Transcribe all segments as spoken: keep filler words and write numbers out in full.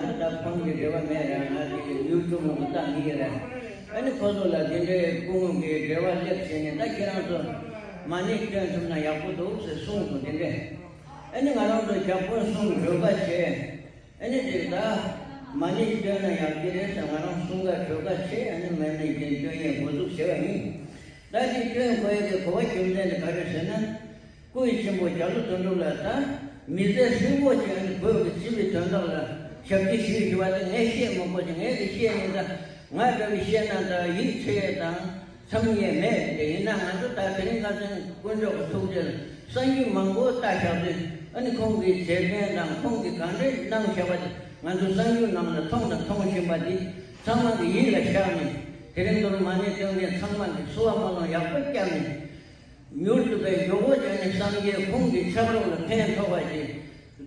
ད་ཁོང་གི་འབྲེལ་བ་མེད་ར། ང་ཚོ་ཡུ་ཊུབ་ནང་དུ་བཏང་གི་ཡོད་ར། ཨ་ནི་ཁོ་ཚོ་ལ་དེ་འདྲའི་སྐུ་ངོ་གི་འབྲེལ་བ་སླེབས་བྱས་ནས། ད་ཁྱེད་རང་ཚོ་མ་ཎི་བཏོན་ཐུབ་ན་ཡག་པོ་འདུག་ཟེར་གསུངས་སོང་། དེ་འདྲས། ཨ་ནི་ང་རང་ཚོ་རྒྱ་དཔོན་གསུམ་གྲོས་ཁ་བྱས། ཨ་ནི་དེ་ད་མ་ཎི་བཏོན་ན་ཡག་གི་རེད་ཟེར། ང་རང་གསུམ་ཀ་གྲོས་ཁ་བྱས། ཨ་ནི་མ་ཎི་དེ་བཏོན་ཡས་འགོ་འཛུགས་བྱས་པ་ཡིན། ད་དེ་བཏོན་དགོས་ཡས་ཀྱི་གོ་བ་རྒྱུ་མཚན་དེ་ག་རེ་ཟེར་ན། སྐུ་ཡི་གཤིན་པོ་རྒྱ་ལོ་དོན་གྲུབ་ལགས་ད་མི་ཚེ་ཧྲིལ་པོ་ཞིག་ཨ་ནི་བོད་ཀྱི་སྤྱི་པའི་དོན་དག་ལ་ཞབས་ཕྱི་ཞུས་ཞུ་བ་དེ་ངས་བཤད་མི་དགོས་ཤིང་། ངས་དེ་བཤད་ནས་ད་ང་འདྲ་བའི་བཤད་ན་ད་ཡིད་ཆེས་དང་འཚམ་ཡས་མེད། དེ་ཡིན་ན་ང་ཚོ་ད་དེ་རིང་ཁ་སང་དཀོན་མཆོག་གི་ཐུགས་རྗེ་ལ་གསར་འགྱུར་མང་པོ་ལྟ་བཞག་དུས། ཨ་ནི་ཁོང་གིས་བྱེད་མཁན་དང་ཁོང་གིས་གང་འདྲ་གནང་བཞག་པ་དེ་ང་ཚོ་གསར་འགྱུར་ནང་ལ་མཐོང་དང་མཐོང་བཞིན་པ་དེ་ཚང་མ་གི་ཡིད་ལ་བཞག་ནས། དེ་རིང་དུ་མ་ཎི་བཏོན་མཁན་ཚང་མ་གིས་བསུ་བ་སྨོན་ལམ་ཡག་པོ་བརྒྱབ་ནས། མྱུར་དུ་པའི་མགྱོགས་པོ་བྱས་ནས་སངས་རྒྱས་ཁོང་གི་ཆབ་རོམ་ལ་ཕན་ཐོགས་པ་ཞིག་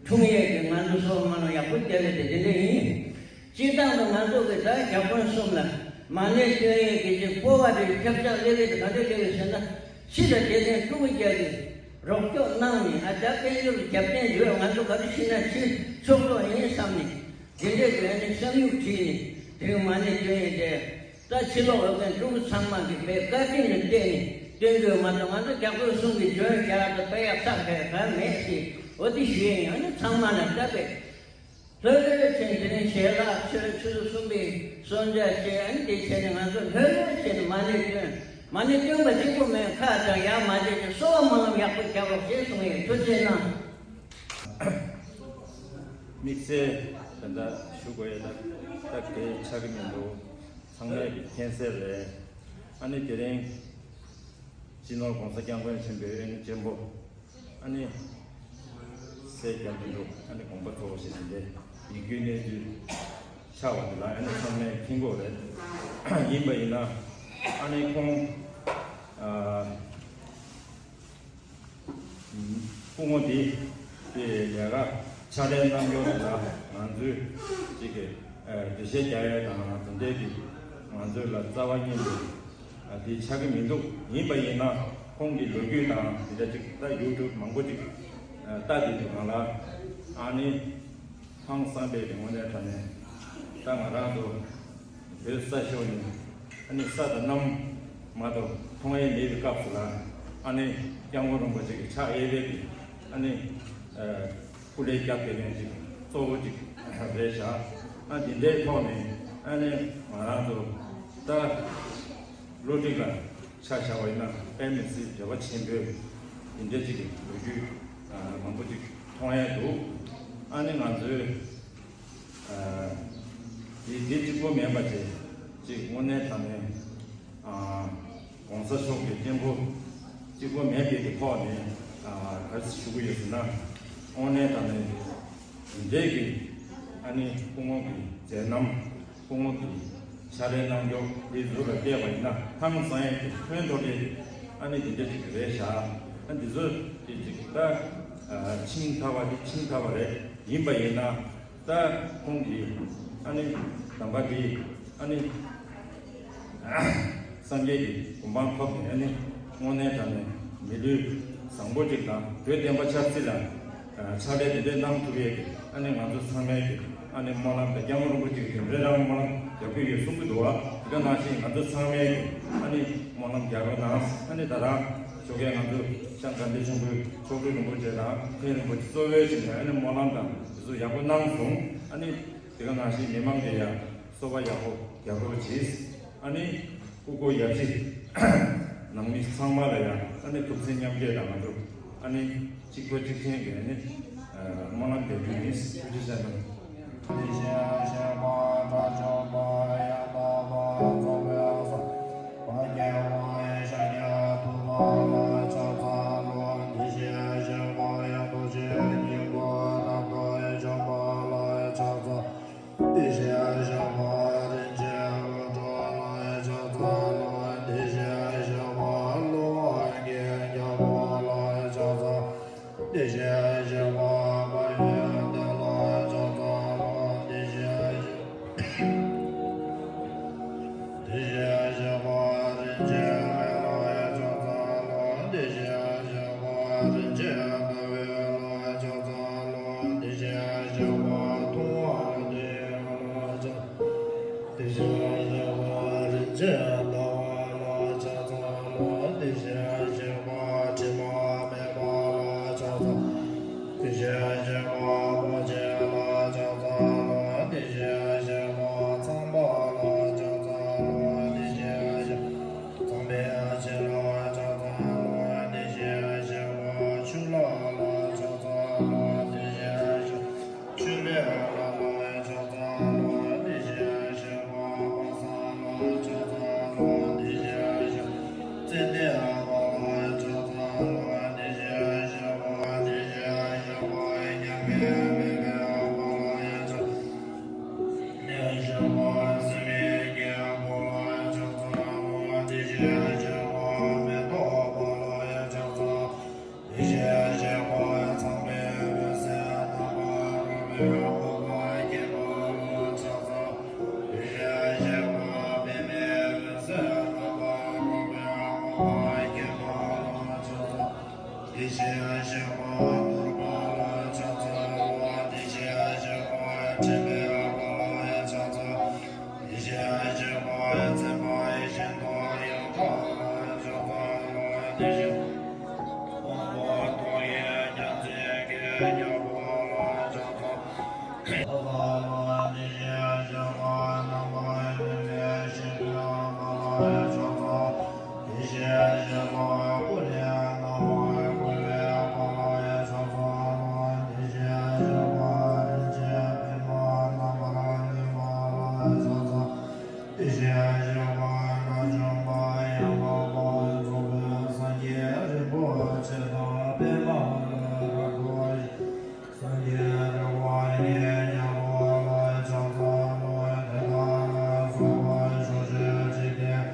འཁྲུངས་ཡས་ཀྱི་ང་ཚོ་བསུ་བ་སྨོན་ལམ་ཡག་པོ་རྒྱག་ཡས་དེ་དེ་འདྲ་ཡིན། སྤྱིར་བཏང་དུ་ང་ཚོ་གི་ད་རྒྱ་དཔོན་གསུམ་ལ་མ་ཎི་བཏོན་ཡས་ཀྱི་ཅིག་སྤོབས་པ་དེ་ཁྱབ་བསྒྲགས་སླེབས་ཡས་དེ་ག་འདྲ་སླེབས་ཡོད་ཟེར་ན། ཕྱི་ལ་དད་ལྡན་སྤྲུལ་སྐུ་རྒྱལ་གྱིས་རོགས་སྐྱོར་གནང་ནས། ཨ་ད་དཔལ་འབྱོར་རྒྱབ་རྟེན་ཡོད། ང་ཚོ་ག་རེ་བྱས་ན་ཕྱིར་ཕྱོགས་གཏོགས་ཡིན་བསམ་ནས། དེ་འདྲའི་སྒོ་ནས་བསམ་ཡུལ་བྲིས་ནས་དེ་རིང་མ་ཎི་བཏོན་ཡས་དེ། ད་ཕྱི་ལོགས་འོས་འགན་སྤྲུལ་སྐུ་ཚང་མ་གིས་དཔེ་བཀའ་དྲིན་ལ་བརྟེན་ནས་བཏོན་དགོས་མ་གཏོགས། ང་ཚོ་རྒྱ་དཔོན་གསུམ་གྱིས་འཇོན་བྱ་དང་དཔེ་ཡག་བསགས་བྱས་གང་མེད་ཟེར། འོ་དེ་ཞུ་ཡས་ཡིན། ཨ་ནི་ཚང་མ་ལ་ད་དཔེ་ལྷོད་ལྷོད་བྱས་ནས། དེ་རིང་ཞལ་ལག་མཆོད། ཆུ་ཚོད་གསུམ་པའི་གསོལ་ཇ་བཞེས། ཨ་ནི་དེ་བྱས་ནས་ང་ཚོ་ལྷོད་ལྷོད་བྱས་ནས་མ་ཎི་བཏོན། མ་ཎི་བཏོན་པ་གཅིག་པུ་མིན། ཁ་གྲག་ཡར་མ་བྱས་ཀྱི་བསུ་བ་སྨོན་ལམ་ཡག་པོ་རྒྱབ་རོགས་ཞེས་གསུང་ཡས། ཐུགས་རྗེ་གནང་། དམིགས་བསལ་དེ་འདྲ་ཞུ་དགོས་ཡས་ད་ད་གལ་ཆགས་ཀྱི་མི་འདུག། ཚང་མས་ཀྱི་མཁྱེན་གསལ་རེད། ཨ་ནི་དེ་རིང་སྤྱི་ནོར་༸གོང་ས་༸སྐྱབས་མགོན་ཆེན་པོའི་དབུ་བརྙེས་ཆེན་པོ། ཨ་ནི་སྲས་སྐྱབས་མགོན་འདུག། ཨ་ནི་དགོངས་པ་རྫོགས་ཞེས་དེ་འདྲའི་ཡིད་སྐྱོའི་གནས་ཚུལ་ཆགས་པ་འདི་ལ། ཨ་ནི་ཚང་མས་མཁྱེན་གྱི་ཡོད་རེད། ཡིན་པ་ཡིན་ན་ཨ་ནི་ཁོང་ཨ། སྐུ་ངོ་འདི་དེ་ལས་ཀ་ཕྱག་ལས་གནང་ཡོད་ལ། ང་ཚོས་ཅིག་གི་འགྲེལ་བཤད་རྒྱག་ཡས་དང་དེ་འདྲས་ཀྱི་ང་ཚོས་ལ་རྩ་བ་ཉིད་དུ་དེ་ཆགས་ཀྱི་མི་འདུག། ཡིན་པ་ཡིན་ན་ཁོང་གི་ལོ་རྒྱུས་དང་དེ་འདྲ་ཅིག་ད་ཡུ་ཊུབ་མང་པོ་ཅིག་ལྟ་དེ་འདུག་གང་ལ། ཨ་ནི་ཧང་སངས་པའི་ངོས་ནས་དྲང་གནས་ད་ང་རང་ཚོ་བོད་ས་ཤོར་ནས། ཨ་ནི་ས་དང་གནམ་མ་གཏོགས་མཐོང་ཡས་མེད་པའི་སྐབས་སུ་ལ། ཨ་ནི་སྐྱབས་མགོན་རིན་པོ་ཆེ་གི་ཕྱག་གཡས་པའི་གི་ཨ་ནི་སྐུ་ལས་སྐྱབས་དེ་ལན་ཅིག་གཙོ་བོ་ཅིག་རེད་བཞག། ཨ་འདི་འདྲའི་ཐོག་ནས་ཨ་ནི་ང་རང་ཚོ་ད་བློ་གྲོས་ལ་ཆ་བཞག་པ་ཡིན་ན་དཔེ་མི་སྲིད་འབྲེལ་བ་ཆེན་པོའི་འདི་འདྲ་ཅིག་གི་ལོ་རྒྱུས་མང་པོ་ཅིག་མཐོང་ཡས་འདུག། ཨ་ནི་ང་ཚོའི་དེ་དེ་གཅིག་པོ་མིན་པ་བྱས་ཅིག་དངོས་གནས་དྲང་གནས་༸གོང་ས་མཆོག་གི་གཅེན་པོ་གཅིག་པོ་མིན་པའི་གི་ཐོག་ནས་ག་རེ་ཞུ་གི་ཡོད་ཟེར་ན། དངོས་གནས་དྲང་གནས་འདི་འདྲའི་གི་ཨ་ནི་སྐུ་ངོ་གི་མཛད་རྣམ། སྐུ་ངོ་གི་ཕྱག་ལས་གནང་རྒྱུ་དེ་ཚོ་ལ་བལྟས་པ་ཡིན་ན་ཧང་སང་ཡས་ཀྱི་ཕན་ཐོགས་དེ་ཨ་ནི་འདི་འདྲ་ཅིག་རེད་བཞག། ཨ་འདི་ཚོ་དེ་ཅིག་ད་ཕྱིན་ཐལ་བ་དེ་ཕྱིན་ཐལ་བ་རེད། ཡིན་པ་ཡིན་ན་ད་ཁོང་གིས་ཨ་ནི་དམ་པ་དེ་ཨ་ནི་སངས་རྒྱས་ཀྱི་གོ་འཕང་ཐོབ་ནས། ཨ་ནི་དངོས་གནས་དྲང་གནས་མི་ལུས་བཟང་པོ་ཅིག་དང་དུས་བདེན་པ་ཆབ་སྲིད་ལ་ཕྱག་ལས་དེ་འདྲའི་གནང་ཐུབ་ཡས་ཀྱི་ཨ་ནི་ང་ཚོ་ཚང་མས་ཀྱི་ཨ་ནི་སྨོན་ལམ་དང་། སྐྱབས་མགོན་རིན་པོ་ཆེ་གི་དེ་འདྲའི་རང་སྨོན་ལམ་རྒྱག་གི་ཡོད་གསུང་གི་འདུག་བ། དེ་ག་ནང་བཞིན་ང་ཚོ་ཚང་མས་ཀྱི་ཨ་ནི་སྨོན་ལམ་རྒྱག་རོགས་གནང་། ཨ་ནི་ད་རང་ཞོགས་ཀས་ང་ཚོ་ཤངས་དགའ་ལྡན་ཆེན་པོའི་མཆོག་སྤྲུལ་རིན་པོ་ཆེ་དང་མཁན་རིན་པོ་ཆེ་གཙོ་བོའི་ཆེད་ནས་ཨ་ནི་སྨོན་ལམ་དང་དེ་ཚོ་ཡག་པོ་གནང་སོང་། ཨ་ནི་དེ་ག་ནང་བཞིན་མི་མང་གི་ཡང་གསོལ་བ་ཡག་པོ་རྒྱག་རོགས་གྱིས། ཨ་ནི་སྐུ་འཁོར་ཡབ་གཞིས་ནང་མི་ཚང་མ་ལ་ཡང་ཨ་ནི་ཐུགས་སེམས་མཉམ་སྐྱེད་དང་། ང་ཚོ་ཨ་ནི་གཅིག་པ་གཅིག་རྐྱང་གི་ཨ་ནི་སྨོན་ལམ་རྒྱག་རྒྱུ་ཡིན། ཐུགས་རྗེ་ཆེ་གནང་། ཡེ་ཤེས་ཀྱི་སྒོ་མེ་ཏོག་པ་ལ་ཡང་ཕྱག་འཚལ། ཡེ་ཤེས་ཀྱི་སྒོ་ཚངས་པའི་འོད་ཟེར་རྣམ་པར་རོལ་པའི་སྐུ་པར་བརྒྱན་པ་ལ་ཕྱག་འཚལ། ཡེ་ཤེས་ཀྱི་སྒོ་པདྨའི་འོད་ཟེར་རྣམ་པར་རོལ་པའི་སྐུ་པར་བརྒྱན་པ་ལ་ཕྱག་འཚལ། ཡེ་ཤེས་ཀྱི་སྒོ་ནོར་བུ་ལ་ཕྱག་འཚལ་ལོ། ཡེ་ཤེས་ཀྱི་སྒོ་དྲན་པའི་སྒོ་ལ་ཕྱག་འཚལ། ཡེ་ཤེས་ཀྱི་སྒོ་མཚན་མ་ཡིད་བཞིན་དུ་ཡང་དག་ལ་ཕྱག་འཚལ་ལོ། ཡེ་ཤེས་དབང་པོ་ཐོག་ཡིད་བརྒྱ་བྱིན་གྱི་རྒྱལ་པོ་ལ་ཕྱག་འཚལ། ཡེ་ཤེས་ཀྱི་སྒོ་རྣམ་པར་གནོན་པའི་ཞིང་ཁམས་ལ་ཕྱག་འཚལ། ཡེ་ཤེས་ཀྱི་སྒོ་ཀུན་ནས་རྣམ་པར་བསྐོར་བའི་སྒོ་ལ་ཕྱག་འཚལ་ལོ། ཡེ་ཤེས་ཀྱི་སྒོ་རིན་ཆེན་པདྨ་རྣམ་པར་གནོན་པ་ལ་ཕྱག་འཚལ། ཡེ་ཤེས་ཀྱི་སྒོ་དགྲ་བཅོམ་པ་ཡང་དག་པར་རྫོགས་པའི་སངས་རྒྱས་རིན་པོ་ཆེ་དང་པདྨ་རཱ་ག་ཡི། སངས་རྒྱས་རི་བོ་ཡི་རྒྱལ་པོ་ལ་ཕྱག་འཚལ་ལོ། དེ་དག་ལ་སོགས་པ་ཕྱོགས་བཅུའི་འཇིག་རྟེན་